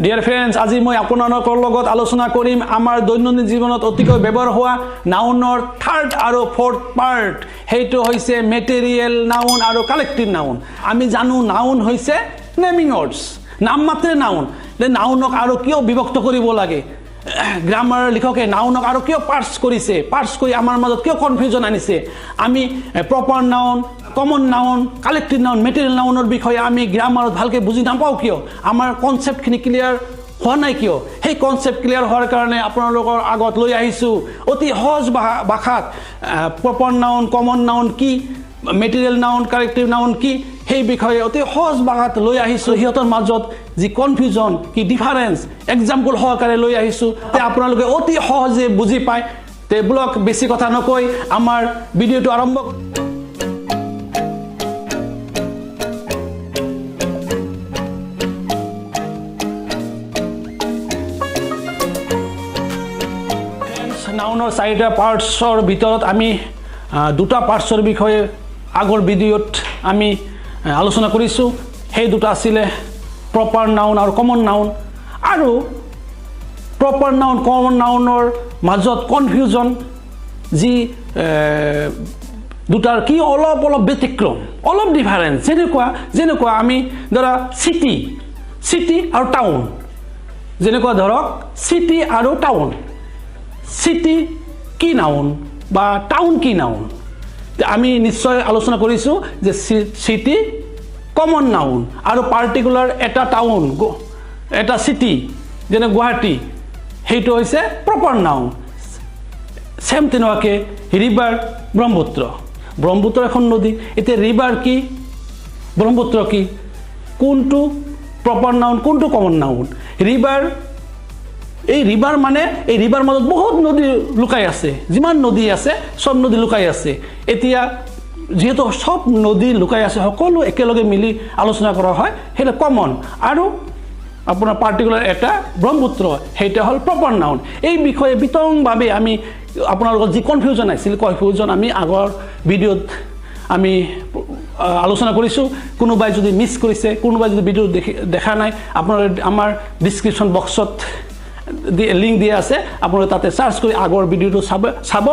Dear friends, আজি মই আপোনালোকৰ লগত আলোচনা কৰিম আমাৰ দৈনন্দিন জীৱনত অতিকৈ ব্যৱহাৰ হোৱা নাউনৰ থাৰ্ড আৰু ফ'ৰ্থ পাৰ্ট। সেইটো হৈছে মেটেৰিয়েল নাউন আৰু কালেক্টিভ নাউন। আমি জানো নাউন হৈছে নেমিং ৱৰ্ডছ, নাম মাত্ৰে নাউন। নাউনক আৰু কিয় বিভক্ত কৰিব লাগে? গ্ৰামাৰ লিখকে নাউনক আৰু কিয় পাৰ্টছ কৰিছে? পাৰ্টছ কৰি আমাৰ মাজত কিয় কনফিউজন আনিছে? আমি proper noun, common noun, collective noun, material নাউনৰ বিষয়ে আমি গ্ৰামাৰত ভালকৈ বুজি নাপাওঁ কিয়? আমাৰ কনচেপ্টখিনি ক্লিয়াৰ হোৱা নাই কিয়? সেই কনচেপ্ট ক্লিয়াৰ হোৱাৰ কাৰণে আপোনালোকৰ আগত লৈ আহিছোঁ অতি সহজ ভাষাত প্ৰপাৰ নাউন, কমন নাউন কি, মেটেৰিয়েল নাউন, কালেক্টিভ নাউন কি, সেই বিষয়ে অতি সহজ ভাষাত লৈ আহিছোঁ। সিহঁতৰ মাজত যি কনফিউজন, কি ডিফাৰেঞ্চ, এক্সাম্পল সহকাৰে লৈ আহিছোঁ, তে আপোনালোকে অতি সহজে বুজি পায়। তে বোলক বেছি কথা নকৈ আমাৰ ভিডিঅ'টো আৰম্ভ। নাউনৰ চাৰিটা পাৰ্টছৰ ভিতৰত আমি দুটা পাৰ্টছৰ বিষয়ে আগৰ ভিডিঅ'ত আমি আলোচনা কৰিছোঁ। সেই দুটা আছিলে প্ৰপাৰ নাউন আৰু কমন নাউন। আৰু প্ৰপাৰ নাউন, কমন নাউনৰ মাজত কনফিউজন যি দুটাৰ কি অলপ অলপ ব্যতিক্ৰম, অলপ ডিফাৰেঞ্চ। যেনেকুৱা আমি ধৰা চিটি আৰু টাউন, যেনেকুৱা ধৰক চিটি আৰু টাউন। চিটি কি নাউন বা টাউন কি নাউন? আমি নিশ্চয় আলোচনা কৰিছোঁ যে চিটি কমন নাউন আৰু পাৰ্টিকুলাৰ এটা টাউন, এটা চিটি যেনে গুৱাহাটী, সেইটো হৈছে প্ৰপাৰ নাউন। ছেম তেনেকুৱাকৈ ৰিভাৰ, ব্ৰহ্মপুত্ৰ। ব্ৰহ্মপুত্ৰ এখন নদী। এতিয়া ৰিভাৰ কি, ব্ৰহ্মপুত্ৰ কি, কোনটো প্ৰপাৰ নাউন, কোনটো কমন নাউন? ৰিভাৰ, এই ৰিভাৰ মানে এই ৰিভাৰ মাজত বহুত নদী লুকাই আছে। যিমান নদী আছে চব নদী লুকাই আছে। এতিয়া যিহেতু চব নদী লুকাই আছে, সকলো একেলগে মিলি আলোচনা কৰা হয়, সেইটো কমন। আৰু আপোনাৰ পাৰ্টিকুলাৰ এটা ব্ৰহ্মপুত্ৰ, সেইটো হ'ল প্ৰপাৰ নাউন। এই বিষয়ে বিতংভাৱে আমি আপোনালোকৰ যি কনফিউজন আছিল, কনফিউজন আমি আগৰ ভিডিঅ'ত আমি আলোচনা কৰিছোঁ। কোনোবাই যদি মিছ কৰিছে, কোনোবাই যদি ভিডিঅ' দেখা নাই, আপোনালোকে আমাৰ ডিছক্ৰিপশ্যন বক্সত লিংক দিয়া আছে, আপোনালোকে তাতে চাৰ্চ কৰি আগৰ ভিডিঅ'টো চাব।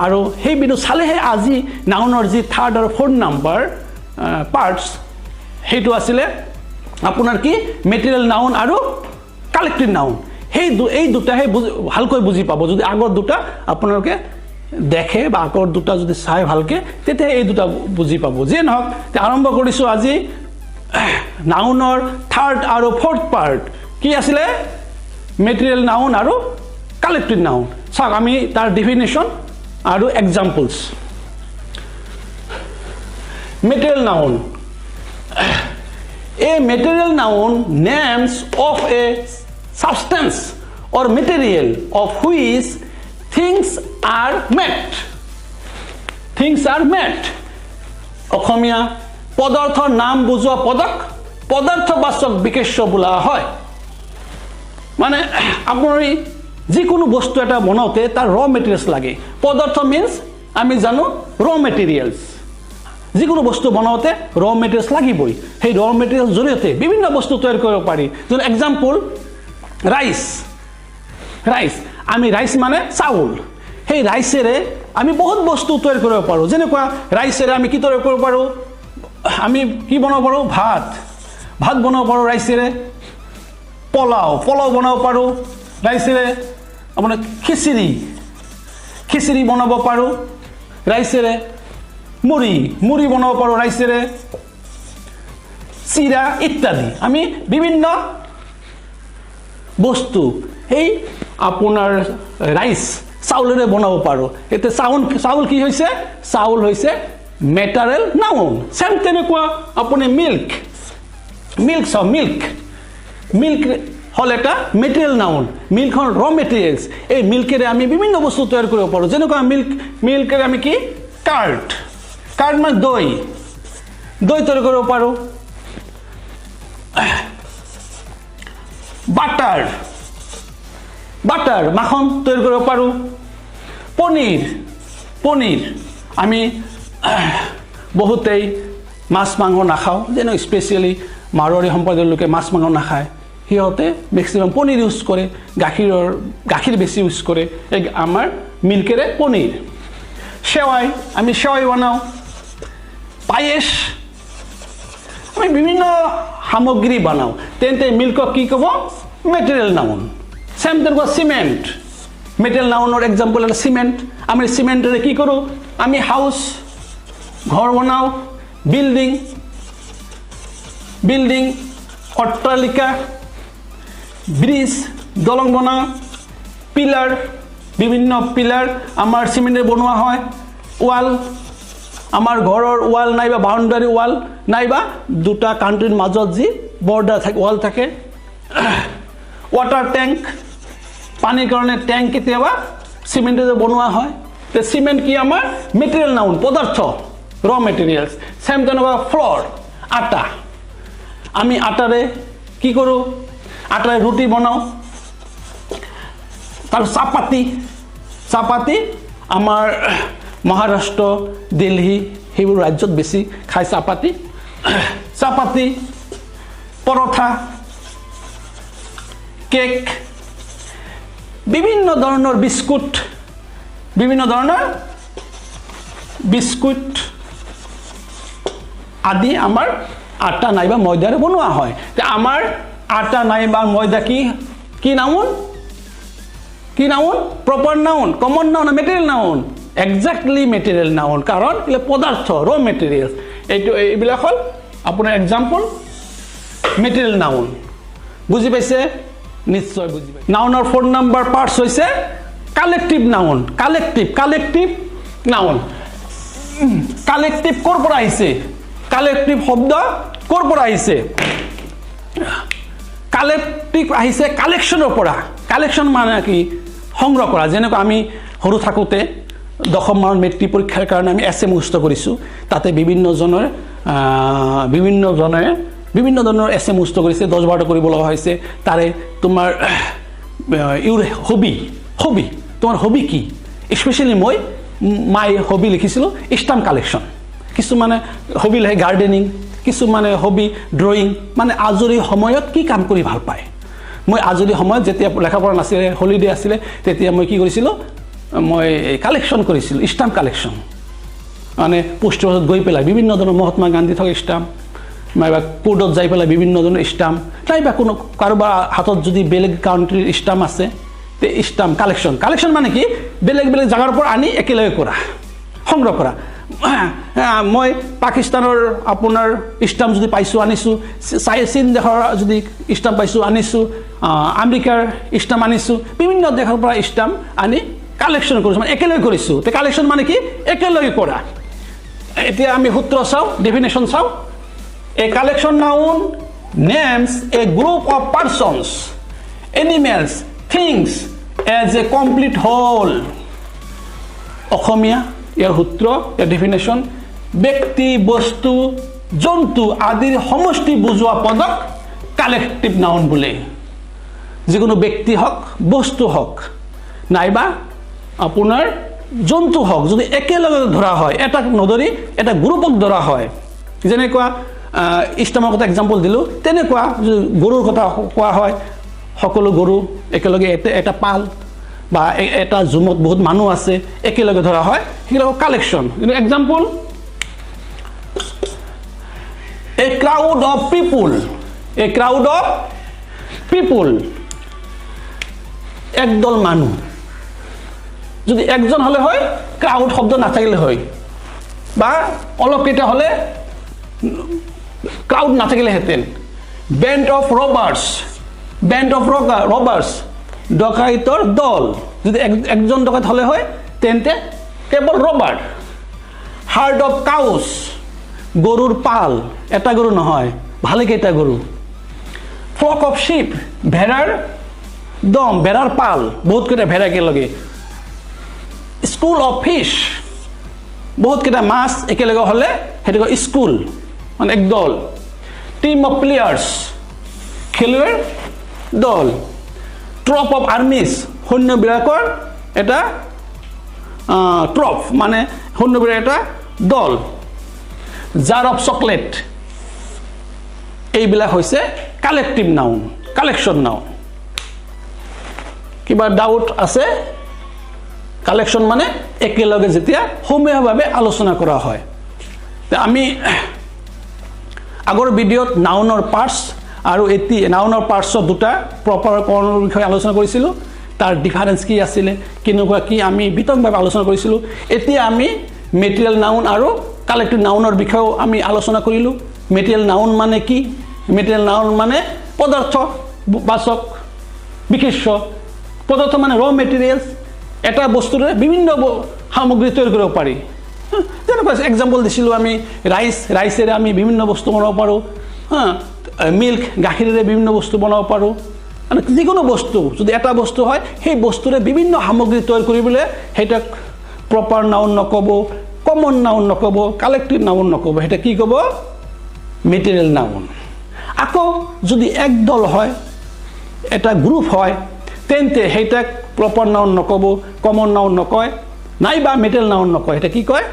আৰু সেই ভিডিঅ' চালেহে আজি নাউনৰ যি থাৰ্ড আৰু ফ'ৰ্থ নাম্বাৰ পাৰ্টছ, সেইটো আছিলে আপোনাৰ কি, মেটেৰিয়েল নাউন আৰু কালেক্টিভ নাউন। এই দুটাহে ভালকৈ বুজি পাব। যদি আগৰ দুটা আপোনালোকে দেখে বা আগৰ দুটা যদি চাই ভালকৈ, তেতিয়া এই দুটা বুজি পাব। যিয়ে নহওক, আৰম্ভ কৰিছোঁ আজি নাউনৰ থাৰ্ড আৰু ফ'ৰ্থ পাৰ্ট। কি আছিলে? মেটেৰিয়েল নাউন আৰু কালেক্টিভ নাউন। চাওক আমি তাৰ ডেফিনেশ্যন আৰু examples. Material noun. A material noun names of a substance or material of which things are made. Things are made. অসমীয়া পদাৰ্থৰ নাম বুজোৱা পদক পদাৰ্থবাচক বিশেষ্য বোলা হয়। মানে আপুনি যিকোনো বস্তু এটা বনাওঁতে তাৰ ৰ মেটেৰিয়েলছ লাগে। পদাৰ্থ মিনছ আমি জানো ৰ মেটেৰিয়েলছ। যিকোনো বস্তু বনাওঁতে ৰ মেটেৰিয়েলছ লাগিবই। সেই ৰ মেটেৰিয়েলছ জৰিয়তে বিভিন্ন বস্তু তৈয়াৰ কৰিব পাৰি। যেনে এক্সাম্পল ৰাইচ। ৰাইচ, আমি ৰাইচ মানে চাউল। সেই ৰাইচেৰে আমি বহুত বস্তু তৈয়াৰ কৰিব পাৰোঁ। যেনেকুৱা ৰাইচেৰে আমি কি তৈয়াৰ কৰিব পাৰোঁ? আমি কি বনাব পাৰোঁ? ভাত বনাব পাৰোঁ ৰাইচেৰে। পোলাও বনাব পাৰোঁ ৰাইচেৰে। আপোনাৰ খিচিৰি বনাব পাৰোঁ ৰাইচেৰে। মুড়ি বনাব পাৰোঁ ৰাইচেৰে। চিৰা ইত্যাদি। আমি বিভিন্ন বস্তু সেই আপোনাৰ ৰাইচ চাউলেৰে বনাব পাৰোঁ। এতিয়া চাউল কি হৈছে? চাউল হৈছে মেটাৰেল নাউন। চেম তেনেকুৱা আপুনি মিল্ক চাওক, মিল্ক হ'ল এটা মেটেৰিয়েল নাউন। মিল্ক হ'ল ৰ মেটেৰিয়েলছ। এই মিল্কেৰে আমি বিভিন্ন বস্তু তৈয়াৰ কৰিব পাৰোঁ। যেনেকুৱা মিল্কেৰে আমি কি, কাৰ্ড মানে দৈ তৈয়াৰ কৰিব পাৰোঁ। বাটাৰ মাখন তৈয়াৰ কৰিব পাৰোঁ। পনীৰ আমি বহুতেই মাছ মাংস নাখাওঁ, যেনে স্পেচিয়েলি মাৰোৱাৰী সম্প্ৰদায়ৰ লোকে মাছ মাংস নাখায়। সিহঁতে মেক্সিমাম পনীৰ ইউজ কৰে, গাখীৰ বেছি ইউজ কৰে। এই আমাৰ মিল্কেৰে পনীৰ। সেৱাই, আমি সেৱাই বনাওঁ। পায়েস, আমি বিভিন্ন সামগ্ৰী বনাওঁ। তেন্তে মিল্কক কি ক'ব? Material noun. চেম তেনেকুৱা চিমেণ্ট, মেটেৰিয়েল নাউনৰ এক্সাম্পল এটা চিমেণ্ট। আমি চিমেণ্টেৰে কি কৰোঁ? আমি হাউচ, ঘৰ বনাওঁ, বিল্ডিং, বিল্ডিং, অট্টালিকা, ব্ৰিজ, দলং বনাওঁ, পিলাৰ, বিভিন্ন পিলাৰ আমাৰ চিমেণ্টেৰে বনোৱা হয়, ৱাল, আমাৰ ঘৰৰ ৱাল নাইবা বাউণ্ডাৰী ৱাল নাইবা দুটা কাণ্ট্ৰিৰ মাজত যি বৰ্ডাৰ থাকে, ৱাল থাকে, ৱাটাৰ টেংক, পানীৰ কাৰণে টেংক কেতিয়াবা চিমেণ্টেৰে বনোৱা হয়। তে চিমেণ্ট কি আমাৰ মেটেৰিয়েল নাউন, পদাৰ্থ, ৰ মেটেৰিয়েলছ। চেম তেনেকুৱা ফ্ল'ৰ, আটা, আমি আটাৰে কি কৰোঁ? আটাৰে ৰুটি বনাওঁ। তাৰপিছত চাপাতি, চাপাতি আমাৰ মহাৰাষ্ট্ৰ, দিল্লী সেইবোৰ ৰাজ্যত বেছি খায় চাপাতি। চাপাতি, পৰঠা, কেক, বিভিন্ন ধৰণৰ বিস্কুট, বিভিন্ন ধৰণৰ বিস্কুট আদি আমাৰ আটা নাইবা ময়দাৰে বনোৱা হয়। তে আমাৰ আটা নাইবা ময়দা কি কি নাউন? কি noun? Proper noun, common noun, material noun? Exactly material noun, কাৰণ এইবিলাক পদাৰ্থ, ৰ মেটেৰিয়েলছ। এইবিলাক হ'ল আপোনাৰ এক্সাম্পল মেটেৰিয়েল নাউন। বুজি পাইছে? নিশ্চয় বুজি পাইছে। নাউনৰ ফ'ৰ নাম্বাৰ পাৰ্টছ হৈছে collective noun. Collective, collective noun. Collective ক'ৰ পৰা আহিছে? কালেক্টিভ শব্দ ক'ৰ পৰা আহিছে? কালেক্টিভ আহিছে কালেকশ্যনৰ পৰা। কালেকশ্যন মানে কি? সংগ্ৰহ কৰা। যেনেকুৱা আমি সৰু থাকোঁতে দশম মানত মেট্ৰিক পৰীক্ষাৰ কাৰণে আমি এছ এ মুখস্থ কৰিছোঁ, তাতে বিভিন্নজনে বিভিন্ন ধৰণৰ এছ এ মুখস্থ কৰিছে, 10-12টা কৰিব লগা হৈছে। তাৰে তোমাৰ ইউৰ হবি, হবি তোমাৰ হবি কি? স্পেচিয়েলি মই মাই হবি লিখিছিলোঁ ষ্টাম্প কালেকশ্যন। কিছুমানে হবি লিখে গাৰ্ডেনিং, কিছুমানে হবি ড্ৰয়িং, মানে আজৰি সময়ত কি কাম কৰি ভাল পায়। মই আজৰি সময়ত যেতিয়া লেখা পঢ়া নাছিলে, হলিডে আছিলে, তেতিয়া মই কি কৰিছিলোঁ? মই কালেকশ্যন কৰিছিলোঁ, ষ্টাম্প কালেকশ্যন। মানে পোষ্ট অফিচত গৈ পেলাই বিভিন্ন ধৰণৰ মহাত্মা গান্ধী থকা ষ্টাম্প, নাইবা কোৰ্টত যাই পেলাই বিভিন্ন ধৰণৰ ষ্টাম্প, নাইবা কোনো কাৰোবাৰ হাতত যদি বেলেগ কাউণ্ট্ৰিৰ ষ্টাম্প আছে, তে ষ্টাম্প কালেকশ্যন। কালেকশ্যন মানে কি? বেলেগ বেলেগ জেগাৰ পৰা আনি একেলগে কৰা, সংগ্ৰহ কৰা। মই পাকিস্তানৰ আপোনাৰ ষ্টাম্প যদি পাইছোঁ আনিছোঁ, চীন দেশৰ যদি ষ্টাম্প পাইছোঁ আনিছোঁ, আমেৰিকাৰ ষ্টাম্প আনিছোঁ, বিভিন্ন দেশৰ পৰা ষ্টাম্প আনি কালেকশ্যন কৰিছোঁ, মানে একেলগে কৰিছোঁ। তে কালেকশ্যন মানে কি? একেলগে কৰা। এতিয়া আমি সূত্ৰ চাওঁ, ডেফিনেশ্যন চাওঁ। A collection noun names a group of persons, animals, things as a complete whole. Asomiya ইয়াৰ সূত্ৰ, ইয়াৰ ডেফিনেশ্যন, ব্যক্তি, বস্তু, জন্তু আদিৰ সমষ্টি বুজোৱা পদক কালেক্টিভ নাউন বোলে। যিকোনো ব্যক্তি হওক, বস্তু হওক, নাইবা আপোনাৰ জন্তু হওক, যদি একেলগে ধৰা হয়, এটাক নধৰি এটা গ্ৰুপক ধৰা হয়, যেনেকুৱা ইষ্টামৰ কথা এক্সাম্পল দিলোঁ, তেনেকুৱা যদি গৰুৰ কথা কোৱা হয়, সকলো গৰু একেলগে এটা পাল বা এটা জুমত বহুত মানুহ আছে, একেলগে ধৰা হয়, সেইবিলাক কালেকশ্যন। কিন্তু example, a crowd of people, a crowd of people, একদল মানুহ। যদি একজন হ'লে হয়, ক্ৰাউড শব্দ নাথাকিলে হয়, বা অলপ কেইটা হ'লে crowd নাথাকিলেহেঁতেন। Band of robbers, band of robbers, ডকাইতৰ দল। যদি একজন ডকাইত হ'লে হয়, তেন্তে কেৱল ৰবাৰ। হাৰ্ড অফ কাউচ, গৰুৰ পাল, এটা গৰু নহয়, ভালেকেইটা গৰু। ফ্লক অফ শ্বিপ, ভেড়াৰ দম, ভেড়াৰ পাল, বহুতকেইটা ভেড়া একেলগে। স্কুল অফ ফিছ, বহুতকেইটা মাছ একেলগে হ'লে সেইটো কয় স্কুল, মানে এক দল। টিম অফ প্লেয়াৰ্ছ, খেলুৱৈৰ দল। ট্ৰপ অফ আৰ্মিজ, সৈন্যবিলাকৰ এটা ট্ৰপ, মানে সৈন্যবিলাকৰ এটা দল। জাৰ অফ চকলেট, এইবিলাক হৈছে কালেক্টিভ নাউন। Collection noun. কিবা ডাউট আছে? কালেকশ্যন মানে একেলগে যেতিয়া সমূহীয়াভাৱে আলোচনা কৰা হয়। আমি আগৰ ভিডিঅ'ত নাউনৰ পাৰ্টছ আৰু এতিয়া নাউনৰ পাৰ্টছৰ দুটা প্ৰপাৰ কৰণৰ বিষয়ে আলোচনা কৰিছিলোঁ, তাৰ ডিফাৰেঞ্চ কি আছিলে, কেনেকুৱা কি আমি বিতংভাৱে আলোচনা কৰিছিলোঁ। এতিয়া আমি মেটেৰিয়েল নাউন আৰু কালেক্টিভ নাউনৰ বিষয়েও আমি আলোচনা কৰিলোঁ। মেটেৰিয়েল নাউন মানে কি? মেটেৰিয়েল নাউন মানে পদাৰ্থ বাচক বিশেষ্য। পদাৰ্থ মানে ৰ মেটেৰিয়েলছ, এটা বস্তুৰে বিভিন্ন সামগ্ৰী তৈয়াৰ কৰিব পাৰি। যেনেকুৱা এক্সাম্পল দিছিলোঁ আমি ৰাইচ, ৰাইচেৰে আমি বিভিন্ন বস্তু বনাব পাৰোঁ, হা, মিল্ক, গাখীৰেৰে বিভিন্ন বস্তু বনাব পাৰোঁ। মানে যিকোনো বস্তু যদি এটা বস্তু হয়, সেই বস্তুৰে বিভিন্ন সামগ্ৰী তৈয়াৰ কৰিবলৈ সেইটাক প্ৰপাৰ নাউন নক'ব, কমন নাউন নক'ব, কালেক্টিভ নাউন নক'ব, সেইটো কি ক'ব? Material noun. আকৌ যদি একদল হয়, এটা গ্ৰুপ হয়, তেন্তে সেইটাক প্ৰপাৰ নাউন নক'ব, কমন নাউন নকয়, নাইবা মেটেৰিয়েল নাউন নকয়, সেইটো কি কয়?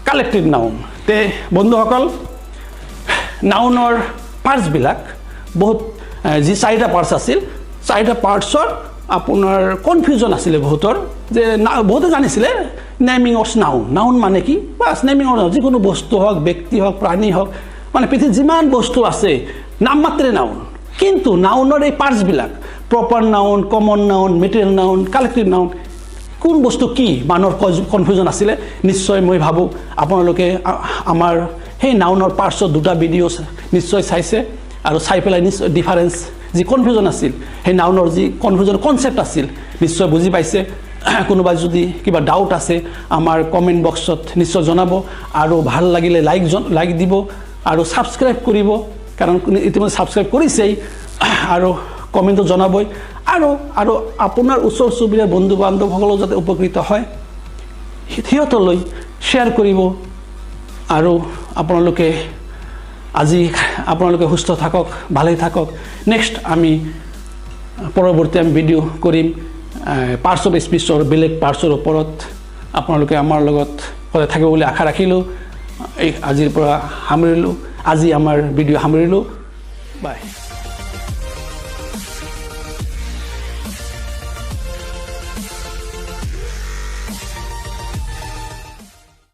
Collective noun. তে বন্ধুসকল, নাউনৰ পাৰ্টছবিলাক বহুত, যি চাৰিটা পাৰ্টছ আছিল, চাৰিটা পাৰ্টছৰ আপোনাৰ কনফিউজন আছিলে বহুতৰ, যে বহুতে জানিছিলে নেমিং অফ নাউন, নাউন মানে কি, বাছ নেমিং অফ নাউন, যিকোনো বস্তু হওক, ব্যক্তি হওক, প্ৰাণী হওক, মানে পৃথিৱীত যিমান বস্তু আছে নাম মাত্ৰে নাউন। কিন্তু নাউনৰ এই পাৰ্টছবিলাক proper noun, common noun, material noun, collective noun, কোন বস্তু কি মানুহৰ কনফিউজন আছিলে। নিশ্চয় মই ভাবোঁ আপোনালোকে আমাৰ সেই নাউনৰ পাৰ্টছৰ দুটা ভিডিঅ' নিশ্চয় চাইছে আৰু চাই পেলাই নিশ্চয় ডিফাৰেঞ্চ যি কনফিউজন আছিল, সেই নাউনৰ যি কনফিউজন কনচেপ্ট আছিল নিশ্চয় বুজি পাইছে। কোনোবা যদি কিবা ডাউট আছে আমাৰ কমেণ্ট বক্সত নিশ্চয় জনাব, আৰু ভাল লাগিলে লাইক দিব আৰু ছাবস্ক্ৰাইব কৰিব, কাৰণ ইতিমধ্যে ছাবস্ক্ৰাইব কৰিছেই, আৰু কমেণ্টটো জনাবই, আৰু আৰু আপোনাৰ ওচৰ চুবুৰীয়া বন্ধু বান্ধৱসকলেও যাতে উপকৃত হয় সিহঁতলৈ শ্বেয়াৰ কৰিব। আৰু আপোনালোকে আজি আপোনালোকে সুস্থ থাকক, ভালেই থাকক। নেক্সট আমি পৰৱৰ্তী আমি ভিডিঅ' কৰিম পাৰ্টছ অফ স্পীচৰ বেলেগ পাৰ্টছৰ ওপৰত। আপোনালোকে আমাৰ লগত সদায় থাকিব বুলি আশা ৰাখিলোঁ। এই আজিৰ পৰা সামৰিলোঁ, আজি আমাৰ ভিডিঅ' সামৰিলোঁ। বাই।